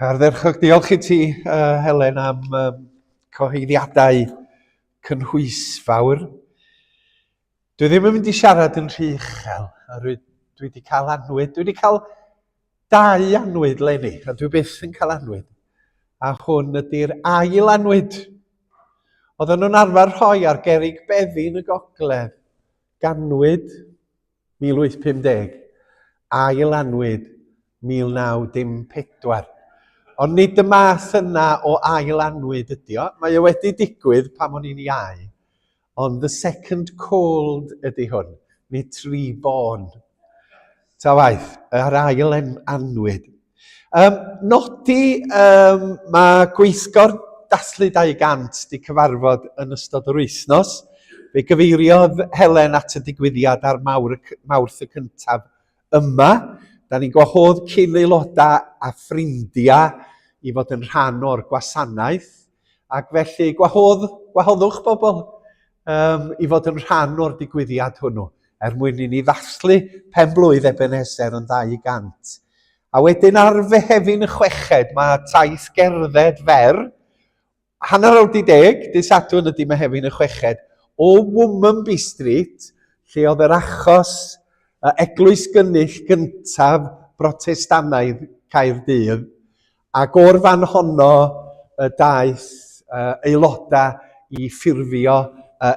Ardderchog, diolch i ti, uh, Helen, am um, cyhoeddiadau cynhwysfawr. Dwi ddim yn mynd i siarad yn rhy uchel, oherwydd dwi wedi cael anwyd. Dwi wedi cael dau anwyd leni, a dwi byth yn cael anwyd. A hwn ydy'r ail anwyd. Oedden nhw'n arfer rhoi ar gerig beddi yn y gogledd. Ganwyd 1850, ail anwyd 1914. Ond nid y math yna o ail anwyd ydy o. Mae o wedi digwydd pan o'n i'n iau. Ond the second cold ydy hwn, nid reborn. Ta waeth, yr ail anwyd. Um, nodi, um, mae gweithgor dathlu 200 di cyfarfod yn ystod yr wythnos. Fe gyfeiriodd Helen at y digwyddiad ar mawr, Mawrth y cyntaf yma. Da ni'n gwahodd cyn aelodau a ffrindiau i fod yn rhan o'r gwasanaeth. Ac felly gwahodd, gwahoddwch bobl um, i fod yn rhan o'r digwyddiad hwnnw, er mwyn i ni ddathlu pen blwydd Ebenezer yn 200. A wedyn ar Fehefin y chweched, mae taith gerdded fer, hanner awr di deg, dydd Sadwrn ydy Mehefin y chweched, o Womanby Street, lle oedd yr achos y eglwys gynnull gyntaf Brotestannaidd Caerdydd, ac o'r fan honno y daeth aelodau i ffurfio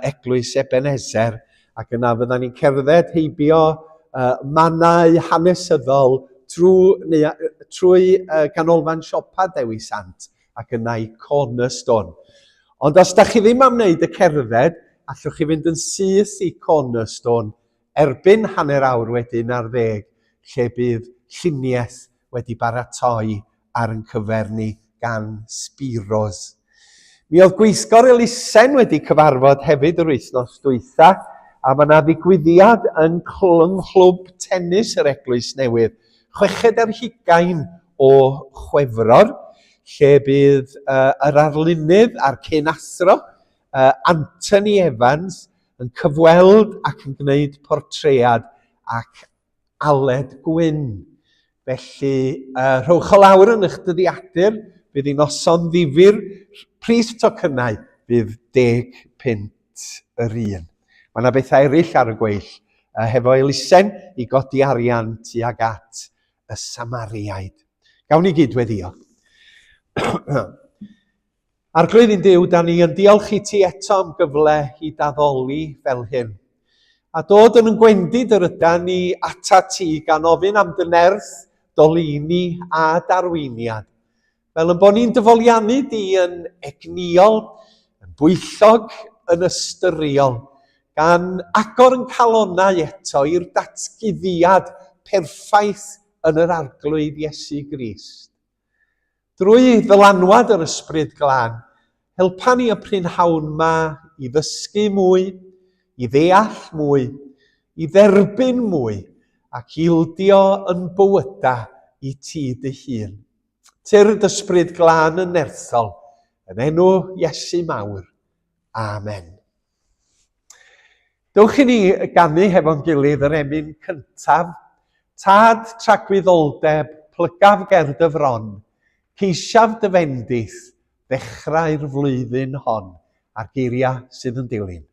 Eglwys Ebenezer, ac yna fyddan ni'n cerdded heibio mannau hanesyddol trwy, neu, trwy ganolfan siopa Dewi Sant ac yna i Cornerstone. Ond os da chi ddim am wneud y cerdded, allwch chi fynd yn syth i Cornerstone erbyn 11:30, lle bydd lluniaeth wedi baratoi ar yn cyfer ni gan Spiros. Mi oedd gweithgor elusen wedi cyfarfod hefyd yr wythnos dwytha, a mae yna ddigwyddiad yn Nghlwb Tennis yr Eglwys Newydd, 26 o Chwefror, lle bydd uh, yr arlunydd a'r cyn athro, uh, Anthony Evans, yn cyfweld ac yn gwneud portread ac Aled Gwyn. Felly, uh, rhowch o lawr yn eich dyddiadur, bydd hi'n noson ddifyr, pris tocynnau bydd 10 punt yr un. Mae yna bethau eraill ar y gweill uh, hefo elusen i godi arian tuag at y Samariaid. Gawn ni gyd weddio. Arglwydd ein Duw, da ni yn diolch i ti eto am gyfle i daddoli fel hyn. A dod yn yn gwendid yr yda ni ata ti gan ofyn am dy nerth, dolini a darweiniad. Fel yn bod ni'n dyfoliannu di yn egnïol, yn bwyllog, yn ystyriol, gan agor yn calonnau eto i'r datguddiad perffaith yn yr Arglwydd Iesu Grist. Drwy ddylanwad yr Ysbryd Glân, helpa ni y prynhawn 'ma i ddysgu mwy, i ddeall mwy, i dderbyn mwy, ac ildio yn bywyda i ti dy hun. Tyrd Ysbryd Glân yn nerthol, yn enw Iesu mawr. Amen. Dewch i ni ganu hefo'n gilydd yr emyn cyntaf, Tad tragwyddoldeb, plygaf ger dy fron, ceisiaf dy fendith, ddechrau'r flwyddyn hon, a'r geiriau sydd yn dilyn.